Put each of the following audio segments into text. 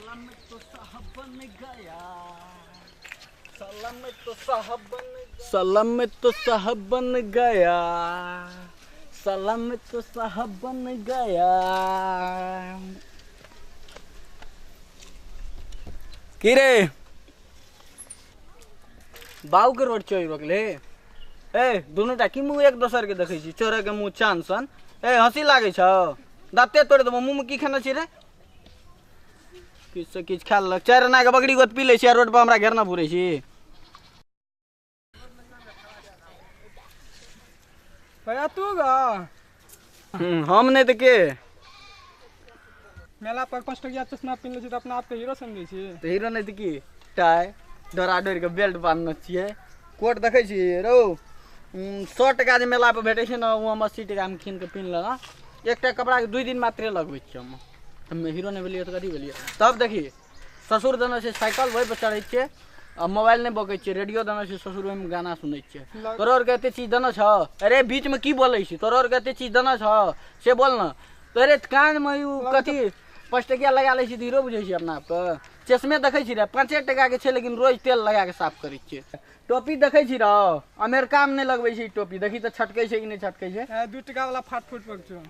साला मैं तो साहब बन गया, साला मैं तो साहब बन, साला मैं तो साहब बन गया, साला मैं तो साहब बन गया। की रे बाबू के रोड चोरी रोकले? ए दुनू टा की मुँह एक दोसर के देखै छी, चोरे के मुँह चान सन। ए हंसी लागै छौ, दाँते तोड़ि देबौ। मुँह में की खेने छी रे? किछु से किछु खा लेलक। 4 आना के बकरी गोत पी लै छी आ रोड पर हमरा घेरना पुरै छी। भैया तू गा? हम नहीं तऽ के? मेला पर 5 टकिया चश्मा पिन्हले छी तऽ अपना आपके हीरो समझै छी। तऽ हीरो नहीं तऽ की? टाई डरा डरि के बेल्ट बांधने छियै, कोट देखै छी रौ। 100 टका जे मेला पर भेटै छै ने, ओ हम 80 टका मे कीन के पिन्ह लेलहुँ। एकटा कपड़ा के 2 दिन मात्रे लगबै छियै हम। हम हीरो नहि भेलियै तऽ कथी भेलियै? तब देखी ससुर देने छै साइकिल, ओहि पर चढ़ै छियै आ मोबाइल नहि बकै छियै। रेडियो देने छै ससुर, ओहिमे गाना सुनै छियै। तोरो आरके एते चीज देने छौ? अरे बीच में की बोलै छी? तोरो आरके एते चीज देने छौ से बोल न। तोरे कानमे ई कथी 5 टकिया लगा लै छी तऽ हीरो बुझै छी अपना आपके? चश्मे देखै छी रे, 5 टका के छै, लेकिन रोज तेल लगा के साफ करै छियै। टोपी देखै छी रौ, अमेरिकामे नहि लगबै छै ई टोपी। देखी तऽ छटकै छै कि नहि छटकै छै। 2 टका वाला फाट फूट पर छौ।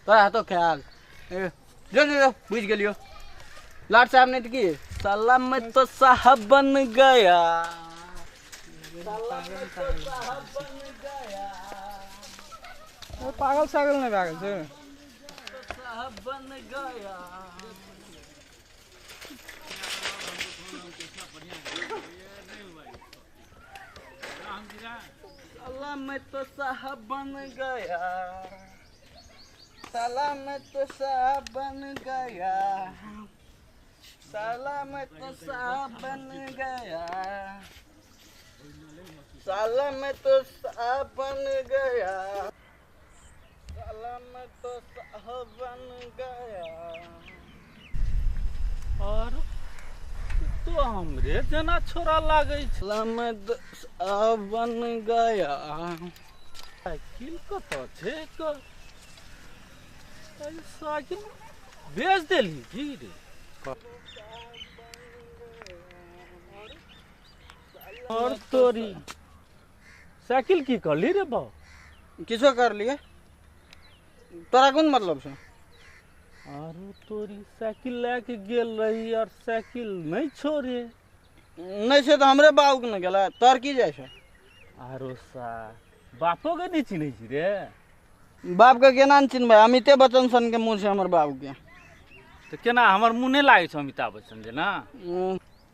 तोरा हेतौ ख्याल? ए जो जो जो, बुझि गेलियौ। लाट साहब नहीं तऽ की? साला मैं तो साहब बन गया, साला मैं तो साहब बन गया। ओ पागल सागल नहि भए गेल छै? साहब बन गया। साला मैं तो साहब बन गया, साला मैं तो साहब बन गया, साला मैं तो साहब बन गया, साला मैं तो साहब बन गया, साला मैं तो साहब बन गया। और तो हमरे जेना छोरा लागै छै। साला मैं तो साहब बन गया। साइकिल कतऽ छै एकर? साइकिल बेच देली की रे? और तोरी साइकिल की करली रे बाउ? किछो कर लिए, तोरा कोन मतलब छौ? आरो तोरी साइकिल लए के गेल रही और साइकिल नहीं छोड़े। नहीं छै तऽ हमरे बाबू के ने गेलै, तोर की जाइ छै? आरो सा बापो के नहीं चिन्है छी रे? बाप के केना ने चिन्हबै? अमिते बच्चन सन के मुँह छै हमर बाबू के। तऽ केना हमर मुँह नहि लागै छौ अमिताभ बच्चन जेना?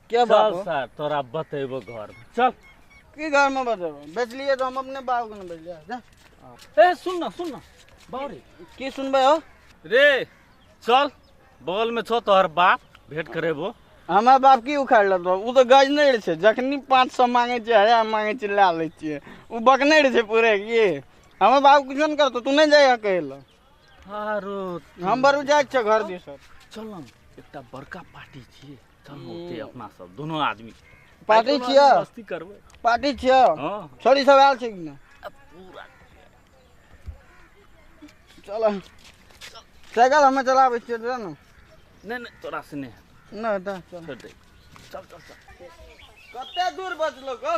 के बाप? चल सर तोरा बतेबो घर में, चल। की घर में बतेबो? बेचलिए तऽ हम अपने बाबू के ने बेचलिए। जा। ए सुन न, सुन न बाबू रे। की सुनबै हो? रे चल बगल में छौ तोहर बाप, भेंट करेबो। हमर बाप की उखाड़ि लेतौ? ओ तऽ गज नहि छै, जखनी 500 मांगै छियै, 1000 मांगै छियै, लए लै छियै। ओ बकने रहै छै पूरे की। हमर बाप किछो नहि करतौ, तू नहि जाइह कहै लए। आरो हम बरू जाइ छियै घर दिस। चल न, एकटा बड़का पार्टी छियै, चल न ओते अपना सब दोनों आदमी। पार्टी छियै? मस्ती करबै। पार्टी छियै? हँ। छोरी सब आयल छै कि नहि? पूरा। चल साइकिल हमे चलाबै छियै, चल ने। नहि नहि तोरा से नहि। नहि तऽ चल। छोड़ दे, चल चल चल। कते दूर बचलो गौ?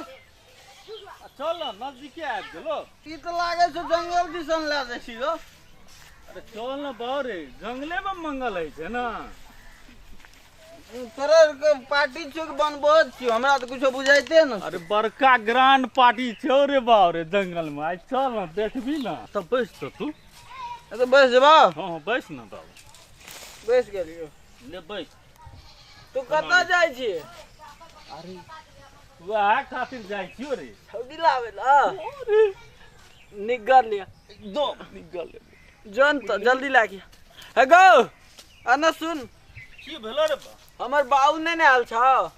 चल न, नजदीके आबि गेलो। ई तऽ लागै छौ जंगल दिसन लए जाइ छी गौ। अरे चल न बाउ रे, जंगले में मंगल होइ छै ने। तोरा आरके पार्टी छियौ कि बनबोज छियौ? हमरा तऽ कुछो बुझाइते ने। अरे बड़का ग्रांड पार्टी छौ रे बाउ रे जंगल में, आइ चल न देखबी न। तब बैस तो तू। तऽ बैस जेबौ? हँ हँ बैस न बाबू। बैस गेलियौ। ले बैस। तू कतऽ जाइ छी? अरे वएह खातिर जाइ छियौ रे। छौड़ी लाबै लए? निकल लिअ। एकदम निकल। जन तऽ जल्दी लागी। हे गौ आना सुन। की भेलो रे बा? हमर बाबू नहि ने आयल छौ?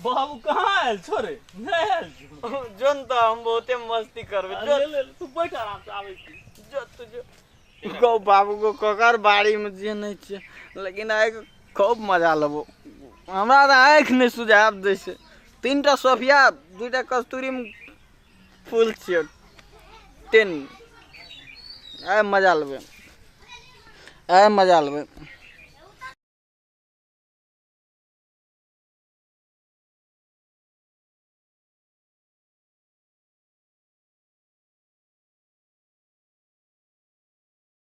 बाबू कहाँ आयल छौ रे? नहि आयल छौ। जोन तऽ हम बहुते मस्ती करबै। ले ले तू बैठ आराम से, आबै छी। जो तू जो। गौ बाबू को ककर बाड़ी में जे नहि छै, लेकिन आइ खूब मजा लेबो। हमरा तऽ आँखि नहि सुझाब दै छै। 3टा सोफिया, 2टा कस्तूरी में फूल छियौ। 3 आइ मजा लेबै, आइ मजा लेबै।